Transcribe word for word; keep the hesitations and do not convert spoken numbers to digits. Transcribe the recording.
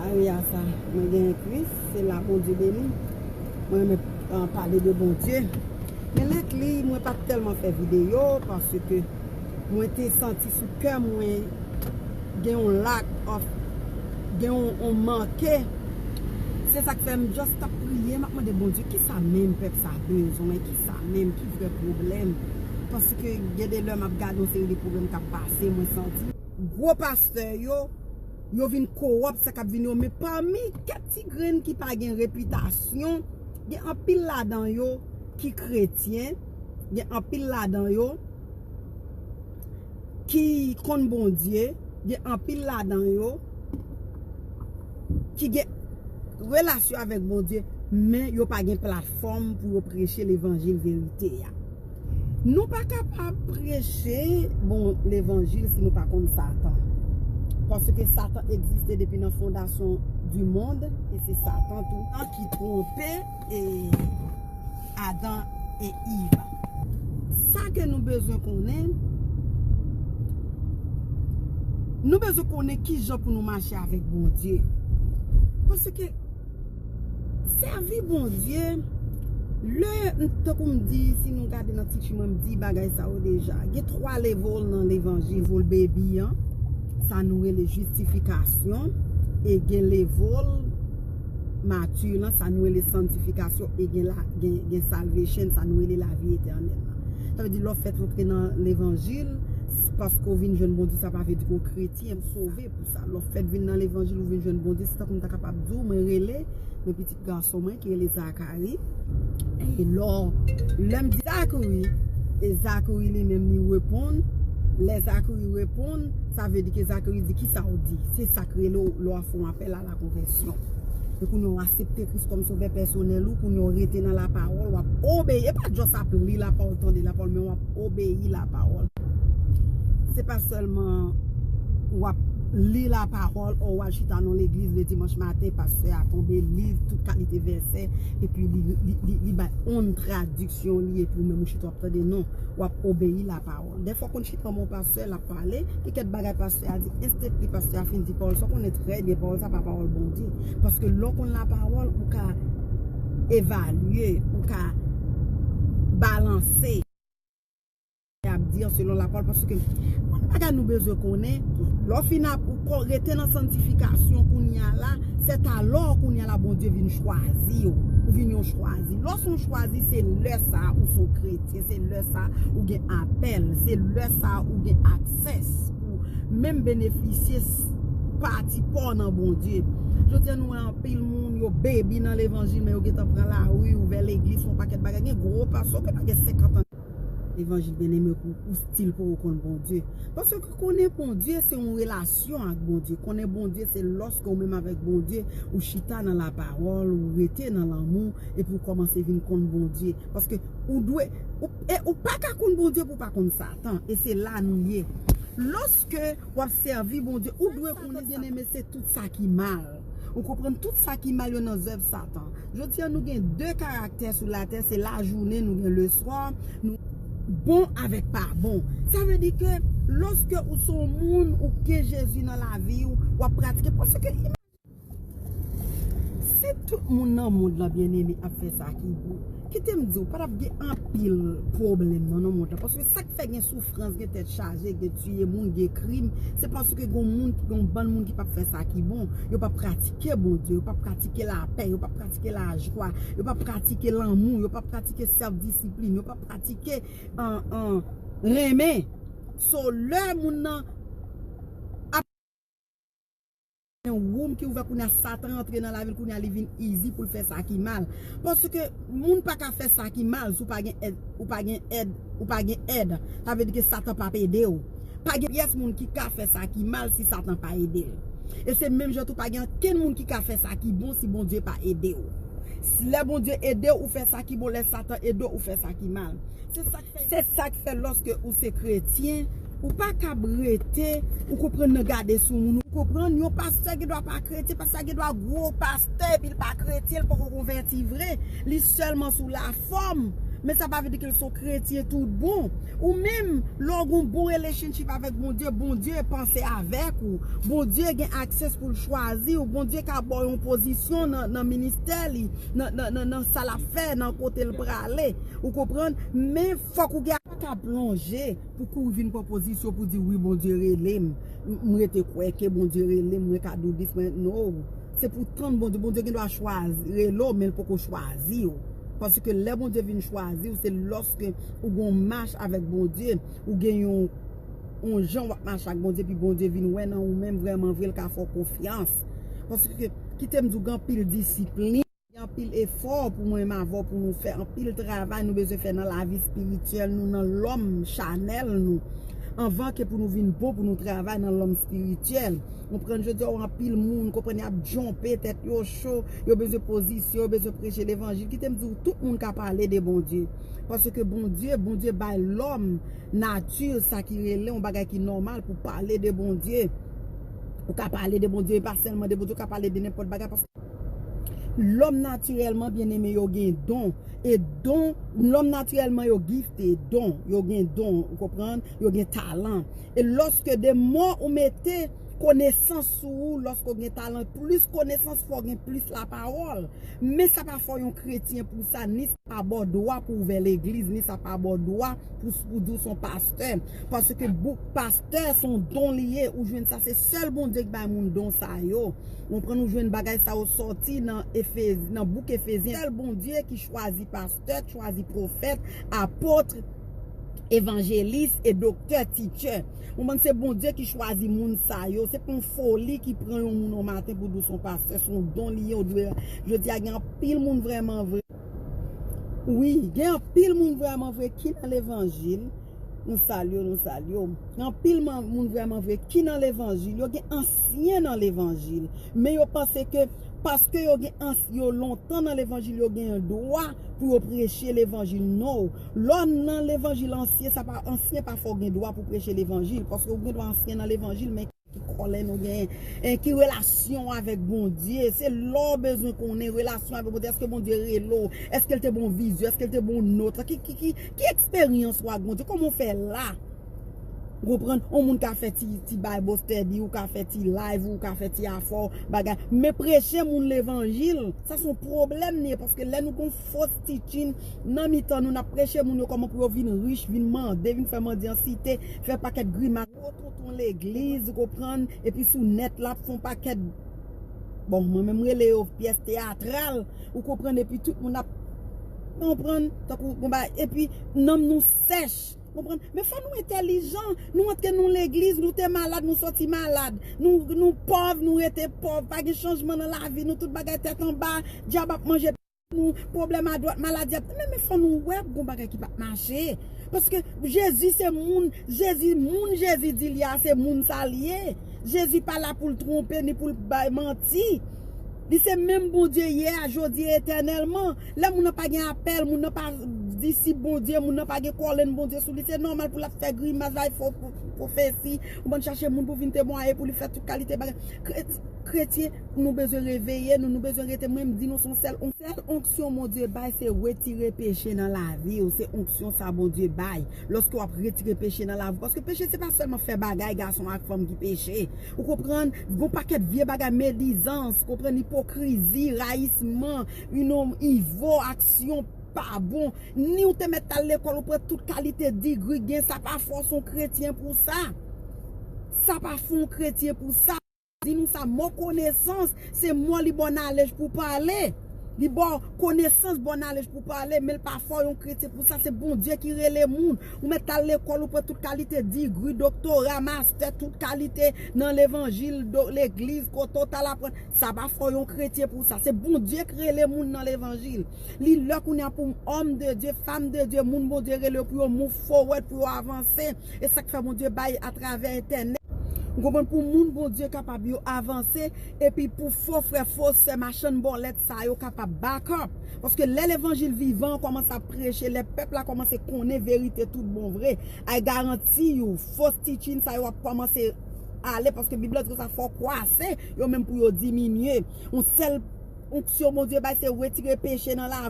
Maria sa, mwen gen Kris, se la Bondye beni. Mwen renmen, ah, pale de Bondye. Men lately, mwen pa t tèlman fè videyo paske mwen te santi sou kè mwen gen yon lack of, gen yon, yon manke. Se sa k fè m just ap priye, m ap mande Bondye, kisa menm pèp sa bezwen, kisa menm ki vrè pwoblèm? Paske gen de lè m ap gade yon seri de pwoblèm k ap pase, mwen santi gwo pastè yo, yo vin kowòp sa k ap vin yo, men pami kèk ti grenn ki pa gen repitasyon, gen anpil ladan yo ki kretyen, gen anpil ladan yo ki konn Bondye, gen anpil ladan yo ki gen relasyon avèk Bondye, men yo pa gen platfòm pou yo preche levanjil verite a. Nou pa kapab preche bon levanjil si nou pa konn Satan. Paske Satan egziste depi nan fondasyon du monde, e se Satan tou an ki twonpe e Adan e Iv. Sa ke nou bezwen konnen, nou bezwen konnen ki jan pou nou mache avèk Bondye. Paske sèvi Bondye, lè, tankou m di, si nou gade nan teaching mwen, m di bagay sa yo deja. Gen twa level nan levanjil. Level baby an, sa nou rele jistifikasyon, e gen level mature lan, sa nou rele santifikasyon, e gen la, gen, gen salvation, sa nou rele lavi etènèl lan. Sa vle di, lè w fèt antre nan levanjil, s-, paske w vin jwenn Bondye, sa pa vle di ke w kretyen, w sove pou sa. Lè w fèt vin nan levanjil, ou vin jwenn Bondye, se tankou m ta kapab di w, mwen rele, mwen pitit gason mwen ki rele Zakari. E lè, lè m di Zakari, e Zakari li menm li reponn, lè Zakari reponn, sa vle di ke Zakari di, "Kisa w di?" Se sa k rele w, lè w ap fè yon apèl a la konvèsyon. E kounye a w aksepte Kris kòm sovè pèsonèl ou, kounye a w rete nan lapawòl, w ap obeyi. E pa just ap li lapawòl, tande lapawòl, men w ap obeyi lapawòl. Se pa sèlman w ap li lapawòl, o w al chita nan legliz le dimanch maten, pastè a tonbe li tout kalite vèsè, epi li, li, li, li bay on tradiksyon li, epi ou menm ou chita w ap tande, non. W ap obeyi lapawòl. Dèfwa w konn chita yon pastè, l ap pale, gen kèk bagay pastè a di, enstantly pastè a fin di pawòl sa, w konnen trè byen pawòl sa pa pawòl Bondye. Paske lè w konn lapawòl, ou ka evalye, ou ka balanse. Y ap di an selon lapawòl, paske yon bagay nou bezwen konnen, lè w fin ap, ou ko-, rete nan santifikasyon kounye a la, c'est alors kounye a la Bondye vin chwazi w, ou vin yon chwazi. Lè w se yon chwazi, se lè sa a ou se yon kretyen, se lè sa a ou gen apèl, se lè sa a ou gen access pou menm benefisye s-, pati pa w nan Bondye. Jodi a nou wè anpil moun, yo baby nan levanjil, men yo gentan pran lari, ouvè legliz, fè yon pakèt bagay. Gen gwo pastè, ou gentan gen senkant an levanjil, byeneme, pou ou still poko konn Bondye. Paske konnen Bondye se yon relasyon ak Bondye. Konnen Bondye se lòske ou menm avèk Bondye, ou chita nan lapawòl, ou rete nan lanmou, epi ou kòmanse vin konn Bondye. Paske ou dwe, ou, e ou pa ka konn Bondye pou w pa konn Satan. E se la nou ye. Lòske w ap sèvi Bondye, ou dwe konnen, byeneme, se tout sa ki mal. Ou konprann, tout sa ki mal yo nan zèv Satan. Jodi a, nou gen de karaktè sou latè, se lajounen, nou gen leswa, nou bon avèk pa bon. Sa vle di ke lòske ou se yon moun, ou gen Jezi nan lavi w, w ap pratike, paske si tout moun nan mond lan, byeneme, ap fè sa ki bon, kite m di w, pa t ap gen anpil pwoblèm non nan mond lan. Paske sa k fè gen soufrans, gen tèt chaje, gen tiye moun, gen krim, se paske gen moun, gen yon bann moun ki p ap fè sa ki bon. Yo p ap pratike Bondye, yo p ap pratike lapè, yo p ap pratike lajwa, yo p ap pratike lanmou, yo p ap pratike sèlf disiplin, yo p ap pratike, an, an, renmen. So, lè moun nan ap yon woum ki ouvè kounye a, Satan antre nan lavi l, kounye a li vin easy pou l fè sa ki mal. Paske moun pa ka fè sa ki mal si w pa gen èd, ou pa gen èd, ou pa gen èd. Sa vle di ke Satan p ap ede w. Pa gen pyès moun ki ka fè sa ki mal si Satan pa ede l. E se menm jan tou, pa gen ankenn moun ki ka fè sa ki bon si Bondye pa ede w. Si lè Bondye ede w, ou fè sa ki bon, lè Satan ede w, ou fè sa ki mal. Se sa k fè, se sa k fè lòske ou se kretyen, ou pa kab rete, ou konprann, nan gade sou moun. Ou konprann, yon pastè gendwa pa kretyen, pastè gendwa gwo pastè, epi l pa kretyen, l poko konvèti vre. Li sèlman sou lafòm. Men sa pa vle di ke l se yon kretyen tout bon. Ou menm, lè w gen yon bon relationship avèk Bondye, Bondye panse avèk ou. Bondye gen aksès pou l chwazi w. Bondye ka ba w yon pozisyon nan, nan ministè li, nan, nan, nan, nan sa l ap fè, nan kote l prale. Ou konprann? Men fòk ou gen pa ka plonje pou kouri vin pran pozisyon pou di, "Wi, Bondye rele m. M, m rete kwè ke Bondye rele m, mwen ka do dis, mwen," no. Se pou tann Bondye. Bondye gen dwa chwazi, rele w, men l poko chwazi w. Paske lè Bondye vin chwazi w, se lòske ou gen yon mach avèk Bondye, ou gen yon, yon jan w ap mache ak Bondye, epi Bondye vin wè nan ou menm vrèman vre, l ka fè w konfyans. Paske, kite m di w, gen anpil disiplin, gen anpil efò pou mwen menm avè w pou nou fè, anpil travay nou bezwen fè nan lavi espirityèl nou, nan lòm chanèl nou, anvan ke pou nou vin bon pou nou travay nan lòm espirityèl. Ou konprann, jodi a, w anpil moun, konprann, y ap djonpe, tèt yo cho, yo bezwen pozisyon, yo bezwen preche levanjil. Kite m di w, tout moun ka pale de Bondye. Paske Bondye, Bondye bay lòm nati, sa ki rele yon bagay ki nòmal pou pale de Bondye. Ou ka pale de Bondye, e pa sèlman de Bondye, ou ka pale de nenpòt bagay. Paske lòm natirèlman, byeneme, yo gen don. E don, lòm natirèlman, yo gifte, don. Yo gen don, ou konprann? Yo gen talan. E lòske de mò ou mete konesans sou ou, lòske w gen talan, plis konesans fè w gen plis lapawòl. Men sa pa fè w yon kretyen pou sa, ni sa pa ba w dwa pou ouvè legliz, ni sa pa ba w dwa pou, pou di w se yon pastè. Paske bouk pastè se yon don li ye, ou jwenn sa, se sèl Bondye ki bay moun don sa yo. Ou konprann, ou jwenn bagay sa yo sòti nan Efez-, nan bouk Efezyen. Sèl Bondye ki chwazi pastè, chwazi pwofèt, apot, evanjelis e doktè, teacher. Ou konprann, se Bondye ki chwazi moun sa yo. Se pa yon foli ki pran yon moun yon maten pou di w se yon pastè, se yon don li ye, ou dwe, jodi a gen anpil moun vrèman vre. Wi, gen anpil moun vrèman vre ki nan levanjil. Nou salye w, nou salye w. Gen anpil man-, moun vrèman vre ki nan levanjil. Yo gen ansyen nan levanjil. Men yo panse ke paske yo gen ans-, yo lontan nan levanjil, yo gen dwa pou yo preche levanjil. No. Lè w nan levanjil ansyen, sa pa, ansyen pa fè w gen dwa pou preche levanjil. Paske ou gen dwa ansyen nan levanjil, men ki kòlè nou genyen, en, ki relasyon avèk Bondye. Se lè w bezwen konnen relasyon avèk Bondye. Èske Bondye rele w? Èske l te ba w vizyon? Èske l te ba w nòt? Ki, ki, ki, ki eksperyans ou ak Bondye? Kòman w fè la? Ou konprann? Yon moun ka fè ti, ti Bible study, ou ka fè ti live, ou ka fè ti afè w, bagay. Men preche moun levanjil, sa se yon pwoblèm li ye, paske lè nou gon fos teaching nan mitan nou, n ap preche moun yo kòman pou yo vin rich, vin mande, vin fè mandyansite, fè pakèt grimas. Gwo tonton legliz, ou konprann, epi sou nèt la ap fè yon pakèt, bon, mwen menm rele yo pyès teyatral, ou konprann, epi tout moun ap, konprann, tankou, bon, ba, epi nanm nou sèch. Konprann? Men fò nou entèlijan. Nou antre nan legliz, nou te malad, nou sòti malad. Nou, nou pòv, nou rete pòv. Pa gen chanjman nan lavi nou, tout bagay tèt anba. Dyab ap manje nou, pwoblèm adwat, maladi ap. Men, men fò nou wè gon bagay ki p ap mache. Paske Jezi se moun, Jezi, moun Jezi di li a, se moun sa l ye. Jezi pa la pou l twonpe, ni pou l bay manti. Li se menm Bondye yè, jodi, etènèlman. Lè moun nan pa gen apèl, moun nan pa disip Bondye, moun nan pa gen calling Bondye sou li, se nòmal pou l ap fè grimas, bay fo pwofesi, ou konn chache moun pou vin temwaye pou li fè tout kalite bagay. Kre-, kretyen, nou bezwen reveye nou, nou bezwen rete. Mwen, m di nou, se yon sèl, yon sèl onksyon Bondye bay, se retire peche nan lavi w. Se onksyon sa Bondye bay. Lòske w ap retire peche nan lavi w. Paske peche, se pa sèlman fè bagay gason ak fanm ki peche. Ou konprann? Gon pakèt vye bagay, medizans, konprann, ipokrizi, rayisman, you know, ivo, aksyon pa bon. Ni w te mèt al lekòl, ou pran tout kalite digri, gen sa pa fè w se yon kretyen pou sa. Sa pa fè w yon kretyen pou sa. Di nou sa, mo konesans, se mo li ba w nalèj pou pale. Li ba w konesans, ba w nalèj pou pale, men l pa fè w yon kretyen pou sa. Se Bondye ki rele moun. Ou mèt al lekòl, ou pran tout kalite digri, doktora, mastè, tout kalite nan levanjil, do-, legliz, kote w t al aprann. Sa pa fè w yon kretyen pou sa. Se Bondye k rele moun nan levanjil. Li lè kounye a pou homme de Dieu, femme de Dieu, moun Bondye rele yo pou yo move forward, pou yo avanse. E sa k fè Bondye bay atravè entènèt. Ou konprann? Pou moun Bondye kapab yo avanse, epi pou fo frè, fo sè, machann bòlèt sa yo kapab back up. Paske lè levanjil vivan an kòmanse ap preche, lè pèp la kòmanse konnen verite tout bon vre, ay garanti yo, fo teaching sa yo ap kòmanse ale, paske Bib la di konsa, fò kwase, yo menm pou yo diminye. Yon sèl onksyon Bondye bay, se retire peche nan lavi.